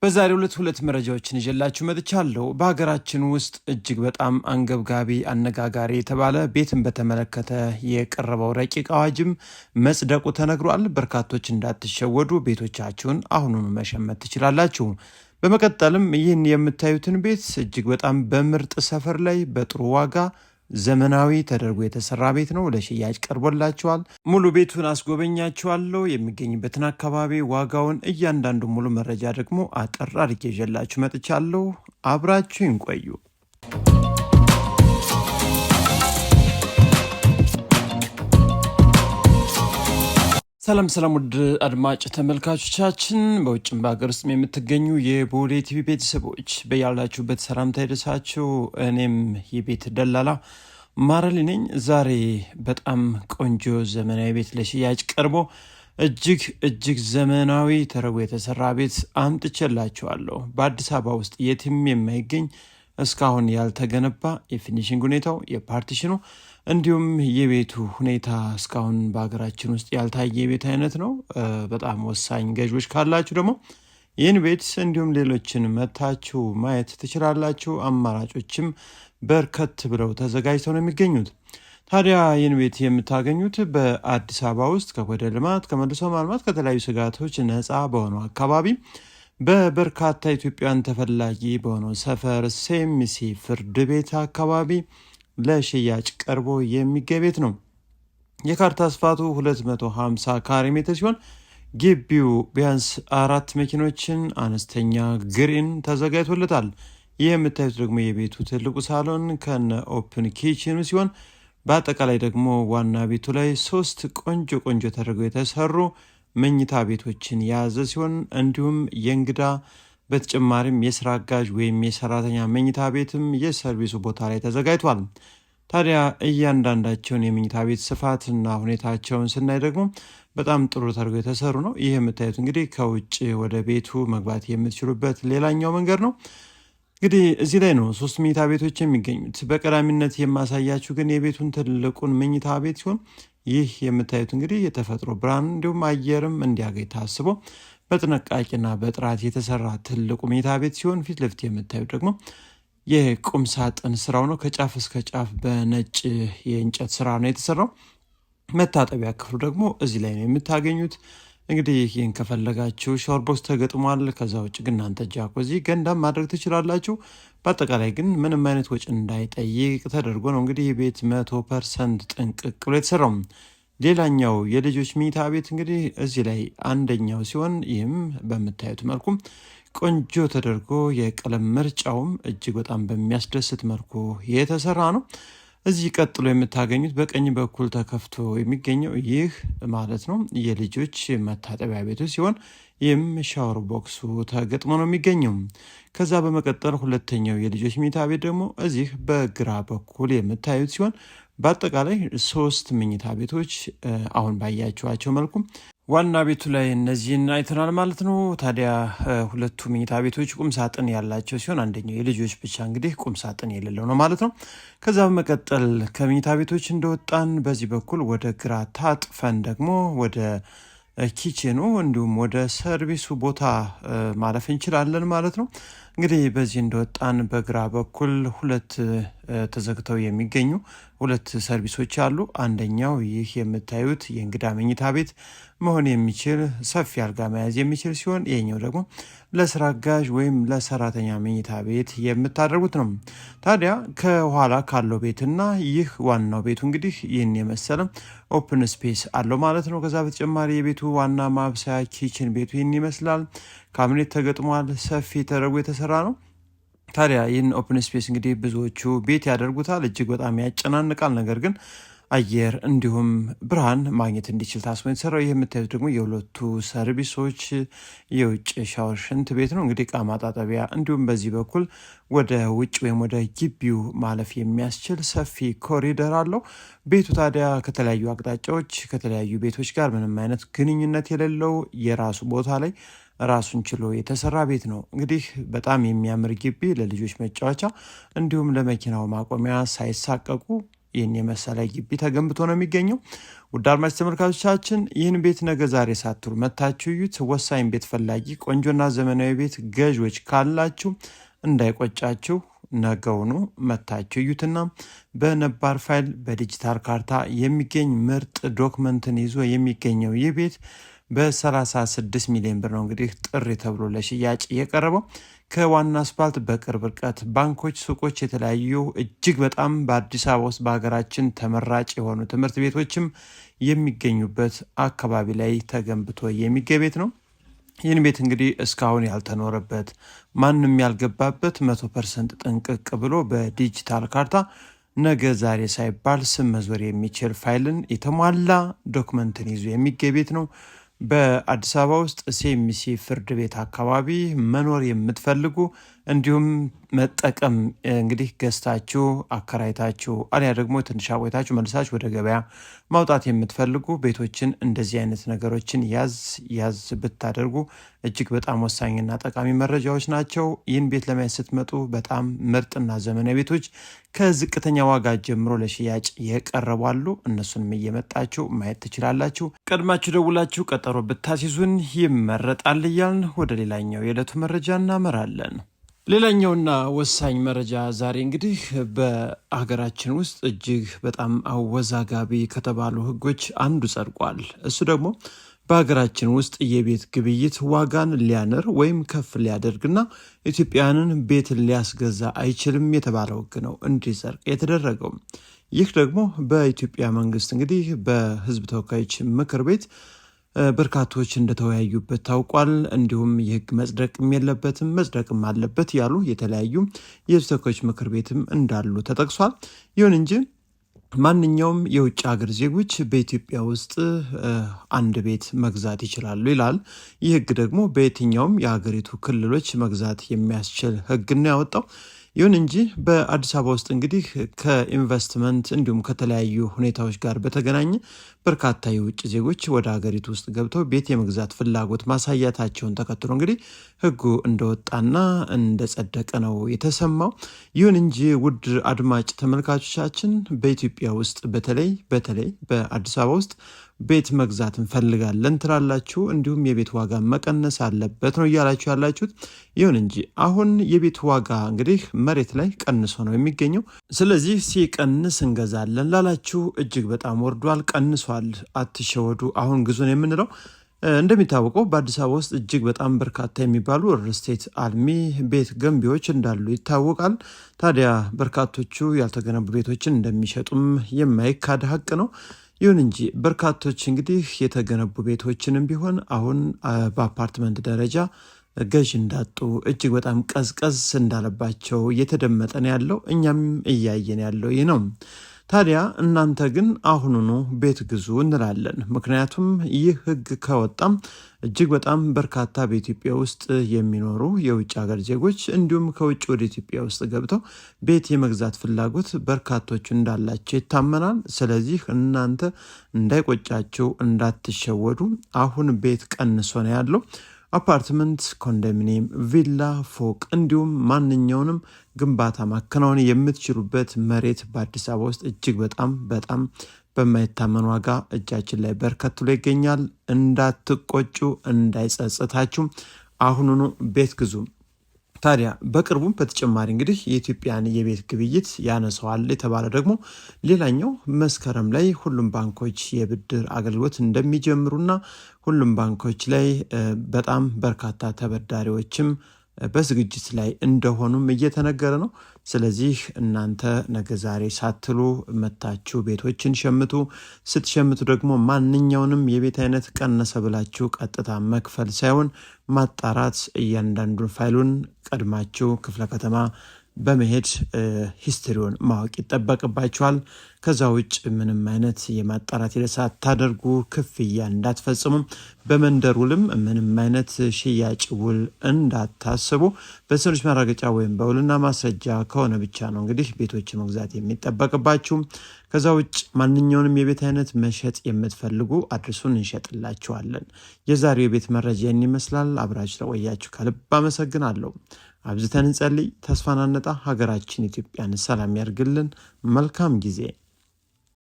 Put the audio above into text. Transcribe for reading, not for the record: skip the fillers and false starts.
በዛሬው ዕለት ሁለት መረጃዎችን ይዤላችሁ መጥቻለሁ። በሀገራችን ውስጥ እጅግ በጣም አንገብጋቢ አነጋጋሪ የተባለ ቤትን በተመለከተ የቀረበው ረቂቅ አዋጅም መጽደቁ ተነግሯል። በርካቶች እንዳትሸወዱ ቤቶቻችሁን አሁኑን መሸመት ትችላላችሁ። በመቀጠልም ይህን የምታዩትን ቤት እጅግ በጣም በምርጥ ሰፈር ላይ በጥሩ ዋጋ ዘመናዊ ተደርጎ የተሰራ ቤት ነው። ለሽያጭ ቀርቦላችኋል። ሙሉ ቤቱን አስጎበኛችኋለሁ። የሚገኝበትን አካባቢ፣ ዋጋውን፣ እያንዳንዱ ሙሉ መረጃ ደግሞ አጠር አድርጌ ይዤላችሁ መጥቻለሁ። አብራችሁን ቆዩ። ሰላም ሰላም፣ ውድ አድማጭ ተመልካቾቻችን በውጭም በሀገር ውስጥም የምትገኙ የቦሌ ቲቪ ቤተሰቦች በያላችሁበት ሰላምታ ይድረሳችሁ። እኔም የቤት ደላላ ማረሊ ነኝ። ዛሬ በጣም ቆንጆ ዘመናዊ ቤት ለሽያጭ ቀርቦ እጅግ እጅግ ዘመናዊ ተደርጎ የተሰራ ቤት አምጥቼላችኋለሁ። በአዲስ አበባ ውስጥ የትም የማይገኝ እስካሁን ያልተገነባ የ finishing ሁኔታው፣ የ partition ኑ እንዲሁም የቤቱ ሁኔታ እስካሁን በሀገራችን ውስጥ ያልታየ የቤት አይነት ነው። በጣም ወሳኝ ገዢዎች ካላችሁ ደግሞ ይህን ቤት እንዲሁም ሌሎችን መታችሁ ማየት ትችላላችሁ። አማራጮችም በርከት ብለው ተዘጋጅተው ነው የሚገኙት። ታዲያ ይህን ቤት የምታገኙት በአዲስ አበባ ውስጥ ከኮሪደር ልማት፣ ከመልሶ ማልማት፣ ከተለያዩ ስጋቶች ነፃ በሆነው አካባቢ በበርካታ ኢትዮጵያውያን ተፈላጊ በሆነው ሰፈር ሲኤምሲ ፍርድ ቤት አካባቢ ለሽያጭ ቀርቦ የሚገኝ ቤት ነው። የካርታ ስፋቱ 250 ካሬ ሜትር ሲሆን ግቢው ቢያንስ አራት መኪኖችን አነስተኛ green ተዘጋጅቶለታል። ይህ የምታዩት ደግሞ የቤቱ ትልቁ ሳሎን ከነ open kitchen ኑ ሲሆን በአጠቃላይ ደግሞ ዋና ቤቱ ላይ ሶስት ቆንጆ ቆንጆ ተደርገው የተሰሩ መኝታ ቤቶችን የያዘ ሲሆን እንዲሁም የእንግዳ በተጨማሪም የስራ አጋዥ ወይም የሰራተኛ መኝታ ቤትም የሰርቪሱ ቦታ ላይ ተዘጋጅቷል። ታዲያ እያንዳንዳቸውን የመኝታ ቤት ስፋትና ሁኔታቸውን ስናይ ደግሞ በጣም ጥሩ ተደርገው የተሰሩ ነው። ይህ የምታዩት እንግዲህ ከውጭ ወደ ቤቱ መግባት የምትችሉበት ሌላኛው መንገድ ነው። እንግዲህ እዚህ ላይ ነው ሶስት መኝታ ቤቶች የሚገኙት። በቀዳሚነት የማሳያችሁ ግን የቤቱን ትልቁን መኝታ ቤት ሲሆን ይህ የምታዩት እንግዲህ የተፈጥሮ ብርሃን እንዲሁም አየርም እንዲያገኝ ታስቦ በጥንቃቄና በጥራት የተሰራ ትልቁ መኝታ ቤት ሲሆን ፊት ለፊት የምታዩት ደግሞ የቁም ሳጥን ስራው ነው። ከጫፍ እስከ ጫፍ በነጭ የእንጨት ስራ ነው የተሰራው። መታጠቢያ ክፍሉ ደግሞ እዚህ ላይ ነው የምታገኙት። እንግዲህ ይህን ከፈለጋችሁ shower box ተገጥሟል። ከዛ ውጭ ግን እናንተ ጃኮዚ ገንዳም ማድረግ ትችላላችሁ። በአጠቃላይ ግን ምንም አይነት ወጪ እንዳይጠይቅ ተደርጎ ነው እንግዲህ ቤት 100% ጥንቅቅ ብሎ የተሰራው። ሌላኛው የልጆች መኝታ ቤት እንግዲህ እዚህ ላይ አንደኛው ሲሆን ይህም በምታዩት መልኩ ቆንጆ ተደርጎ የቀለም ምርጫውም እጅግ በጣም በሚያስደስት መልኩ የተሰራ ነው። እዚህ ቀጥሎ የምታገኙት በቀኝ በኩል ተከፍቶ የሚገኘው ይህ ማለት ነው የልጆች መታጠቢያ ቤቱ ሲሆን ይህም shower box ኡ ተገጥሞ ነው የሚገኘው። ከዛ በመቀጠል ሁለተኛው የልጆች መኝታ ቤት ደግሞ እዚህ በግራ በኩል የምታዩት ሲሆን በአጠቃላይ ሶስት መኝታ ቤቶች አሁን ባያችኋቸው መልኩ ዋና ቤቱ ላይ እነዚህን አይተናል ማለት ነው። ታዲያ ሁለቱ መኝታ ቤቶች ቁም ሳጥን ያላቸው ሲሆን አንደኛው የልጆች ብቻ እንግዲህ ቁም ሳጥን የሌለው ነው ማለት ነው። ከዛ በመቀጠል ከመኝታ ቤቶች እንደወጣን በዚህ በኩል ወደ ግራ ታጥፈን ደግሞ ወደ kitchen ኑ እንዲሁም ወደ ሰርቪሱ ቦታ ማለፍ እንችላለን ማለት ነው። እንግዲህ በዚህ እንደወጣን በግራ በኩል ሁለት ተዘግተው የሚገኙ ሁለት ሰርቪሶች አሉ። አንደኛው ይህ የምታዩት የእንግዳ መኝታ ቤት መሆን የሚችል ሰፊ አልጋ መያዝ የሚችል ሲሆን ይሄኛው ደግሞ ለስራ አጋዥ ወይም ለሰራተኛ መኝታ ቤት የምታደርጉት ነው። ታዲያ ከኋላ ካለው ቤትና ይህ ዋናው ቤቱ እንግዲህ ይህን የመሰለ open space አለው ማለት ነው። ከዛ በተጨማሪ የቤቱ ዋና ማብሰያ kitchen ቤቱ ይህን ይመስላል። ካቢኔት ተገጥሟል። ሰፊ ተደርጎ የተሰራ ነው። ታዲያ ይህን open space እንግዲህ ብዙዎቹ ቤት ያደርጉታል። እጅግ በጣም ያጨናንቃል። ነገር ግን አየር እንዲሁም ብርሃን ማግኘት እንዲችል ታስቦ የተሰራው። ይህ የምታዩት ደግሞ የሁለቱ ሰርቪሶች የውጭ ሻወር ሽንት ቤት ነው። እንግዲህ እቃ ማጣጠቢያ እንዲሁም በዚህ በኩል ወደ ውጭ ወይም ወደ ግቢው ማለፍ የሚያስችል ሰፊ ኮሪደር አለው። ቤቱ ታዲያ ከተለያዩ አቅጣጫዎች ከተለያዩ ቤቶች ጋር ምንም አይነት ግንኙነት የሌለው የራሱ ቦታ ላይ ራሱን ችሎ የተሰራ ቤት ነው። እንግዲህ በጣም የሚያምር ግቢ ለልጆች መጫወቻ እንዲሁም ለመኪናው ማቆሚያ ሳይሳቀቁ ይህን የመሰለ ግቢ ተገንብቶ ነው የሚገኘው። ውድ አድማጭ ተመልካቾቻችን ይህን ቤት ነገ ዛሬ ሳትሉ መታችሁ እዩት። ወሳኝ ቤት ፈላጊ ቆንጆና ዘመናዊ ቤት ገዢዎች ካላችሁ እንዳይቆጫችሁ ነገውኑ መታችሁ እዩትና በነባር ፋይል በዲጂታል ካርታ የሚገኝ ምርጥ document ን ይዞ የሚገኘው ይህ ቤት በ36 ሚሊዮን ብር ነው እንግዲህ ጥሪ ተብሎ ለሽያጭ የቀረበው። ከዋና አስፋልት በቅርብ ርቀት ባንኮች፣ ሱቆች፣ የተለያዩ እጅግ በጣም በአዲስ አበባ ውስጥ በሀገራችን ተመራጭ የሆኑ ትምህርት ቤቶችም የሚገኙበት አካባቢ ላይ ተገንብቶ የሚገኝ ቤት ነው። ይህን ቤት እንግዲህ እስካሁን ያልተኖረበት ማንም ያልገባበት 100% ጥንቅቅ ብሎ በዲጂታል ካርታ ነገ ዛሬ ሳይባል ስም መዞር የሚችል ፋይልን የተሟላ document ን ይዞ የሚገኝ ቤት ነው። በአዲስ አበባ ውስጥ ሲኤምሲ ፍርድ ቤት አካባቢ መኖር የምትፈልጉ እንዲሁም መጠቀም እንግዲህ ገዝታችሁ አከራይታችሁ አሊያ ደግሞ ትንሽ አቆይታችሁ መልሳችሁ ወደ ገበያ ማውጣት የምትፈልጉ ቤቶችን እንደዚህ አይነት ነገሮችን ያዝ ያዝ ብታደርጉ እጅግ በጣም ወሳኝና ጠቃሚ መረጃዎች ናቸው። ይህን ቤት ለማየት ስትመጡ በጣም ምርጥና ዘመናዊ ቤቶች ከዝቅተኛ ዋጋ ጀምሮ ለሽያጭ የቀረቡ አሉ። እነሱንም እየመጣችሁ ማየት ትችላላችሁ። ቀድማችሁ ደውላችሁ ቀጠሮ ብታስይዙን ይመረጣል እያልን ወደ ሌላኛው የዕለቱ መረጃ እናመራለን። ሌላኛውና ወሳኝ መረጃ ዛሬ እንግዲህ በሀገራችን ውስጥ እጅግ በጣም አወዛጋቢ ከተባሉ ሕጎች አንዱ ጸድቋል። እሱ ደግሞ በሀገራችን ውስጥ የቤት ግብይት ዋጋን ሊያንር ወይም ከፍ ሊያደርግና ኢትዮጵያውያንን ቤት ሊያስገዛ አይችልም የተባለው ሕግ ነው እንዲጸድቅ የተደረገው። ይህ ደግሞ በኢትዮጵያ መንግስት እንግዲህ በሕዝብ ተወካዮች ምክር ቤት በርካቶች እንደተወያዩበት ታውቋል። እንዲሁም የህግ መጽደቅም የለበትም መጽደቅም አለበት ያሉ የተለያዩ የህዝብ ተወካዮች ምክር ቤትም እንዳሉ ተጠቅሷል። ይሁን እንጂ ማንኛውም የውጭ ሀገር ዜጎች በኢትዮጵያ ውስጥ አንድ ቤት መግዛት ይችላሉ ይላል። ይህ ህግ ደግሞ በየትኛውም የሀገሪቱ ክልሎች መግዛት የሚያስችል ህግ ነው ያወጣው። ይሁን እንጂ በአዲስ አበባ ውስጥ እንግዲህ ከኢንቨስትመንት እንዲሁም ከተለያዩ ሁኔታዎች ጋር በተገናኘ በርካታ የውጭ ዜጎች ወደ ሀገሪቱ ውስጥ ገብተው ቤት የመግዛት ፍላጎት ማሳየታቸውን ተከትሎ እንግዲህ ህጉ እንደወጣና እንደጸደቀ ነው የተሰማው። ይሁን እንጂ ውድ አድማጭ ተመልካቾቻችን በኢትዮጵያ ውስጥ በተለይ በተለይ በአዲስ አበባ ውስጥ ቤት መግዛት እንፈልጋለን ትላላችሁ፣ እንዲሁም የቤት ዋጋ መቀነስ አለበት ነው እያላችሁ ያላችሁት። ይሁን እንጂ አሁን የቤት ዋጋ እንግዲህ መሬት ላይ ቀንሶ ነው የሚገኘው። ስለዚህ ሲቀንስ እንገዛለን ላላችሁ እጅግ በጣም ወርዷል፣ ቀንሷል። አትሸወዱ። አሁን ግዙን የምንለው እንደሚታወቀው በአዲስ አበባ ውስጥ እጅግ በጣም በርካታ የሚባሉ ሪል ስቴት አልሚ ቤት ገንቢዎች እንዳሉ ይታወቃል። ታዲያ በርካቶቹ ያልተገነቡ ቤቶችን እንደሚሸጡም የማይካድ ሀቅ ነው። ይሁን እንጂ በርካቶች እንግዲህ የተገነቡ ቤቶችንም ቢሆን አሁን በአፓርትመንት ደረጃ ገዥ እንዳጡ እጅግ በጣም ቀዝቀዝ እንዳለባቸው እየተደመጠ ነው ያለው። እኛም እያየን ያለው ይህ ነው። ታዲያ እናንተ ግን አሁኑኑ ቤት ግዙ እንላለን። ምክንያቱም ይህ ሕግ ከወጣም እጅግ በጣም በርካታ በኢትዮጵያ ውስጥ የሚኖሩ የውጭ ሀገር ዜጎች እንዲሁም ከውጭ ወደ ኢትዮጵያ ውስጥ ገብተው ቤት የመግዛት ፍላጎት በርካቶቹ እንዳላቸው ይታመናል። ስለዚህ እናንተ እንዳይቆጫችሁ፣ እንዳትሸወዱ። አሁን ቤት ቀንሶ ነው ያለው። አፓርትመንት፣ ኮንዶሚኒየም፣ ቪላ፣ ፎቅ እንዲሁም ማንኛውንም ግንባታ ማከናወን የምትችሉበት መሬት በአዲስ አበባ ውስጥ እጅግ በጣም በጣም በማይታመን ዋጋ እጃችን ላይ በርከት ብሎ ይገኛል። እንዳትቆጩ፣ እንዳይጸጽታችሁ አሁኑኑ ቤት ግዙ። ታዲያ በቅርቡም በተጨማሪ እንግዲህ የኢትዮጵያን የቤት ግብይት ያነሰዋል የተባለ ደግሞ ሌላኛው መስከረም ላይ ሁሉም ባንኮች የብድር አገልግሎት እንደሚጀምሩና ሁሉም ባንኮች ላይ በጣም በርካታ ተበዳሪዎችም በዝግጅት ላይ እንደሆኑም እየተነገረ ነው። ስለዚህ እናንተ ነገ ዛሬ ሳትሉ መታችሁ ቤቶችን ሸምቱ። ስትሸምቱ ደግሞ ማንኛውንም የቤት አይነት ቀነሰ ብላችሁ ቀጥታ መክፈል ሳይሆን ማጣራት፣ እያንዳንዱን ፋይሉን ቀድማችሁ ክፍለ ከተማ በመሄድ history ውን ማወቅ ይጠበቅባችኋል። ከዛ ውጭ ምንም አይነት የማጣራት ሂደት ሳታደርጉ ክፍያ እንዳትፈጽሙ፣ በመንደር ውልም ምንም አይነት ሽያጭ ውል እንዳታስቡ። በሰነዶች ማረጋገጫ ወይም በውልና ማስረጃ ከሆነ ብቻ ነው እንግዲህ ቤቶችን መግዛት የሚጠበቅባችሁ። ከዛ ውጭ ማንኛውንም የቤት አይነት መሸጥ የምትፈልጉ አድርሱን፣ እንሸጥላችኋለን። የዛሬው የቤት መረጃ ይህን ይመስላል። አብራችሁ ስለቆያችሁ ከልብ አመሰግናለሁ። አብዝተን እንጸልይ፣ ተስፋን አነጣ። ሀገራችን ኢትዮጵያን ሰላም ያርግልን። መልካም ጊዜ።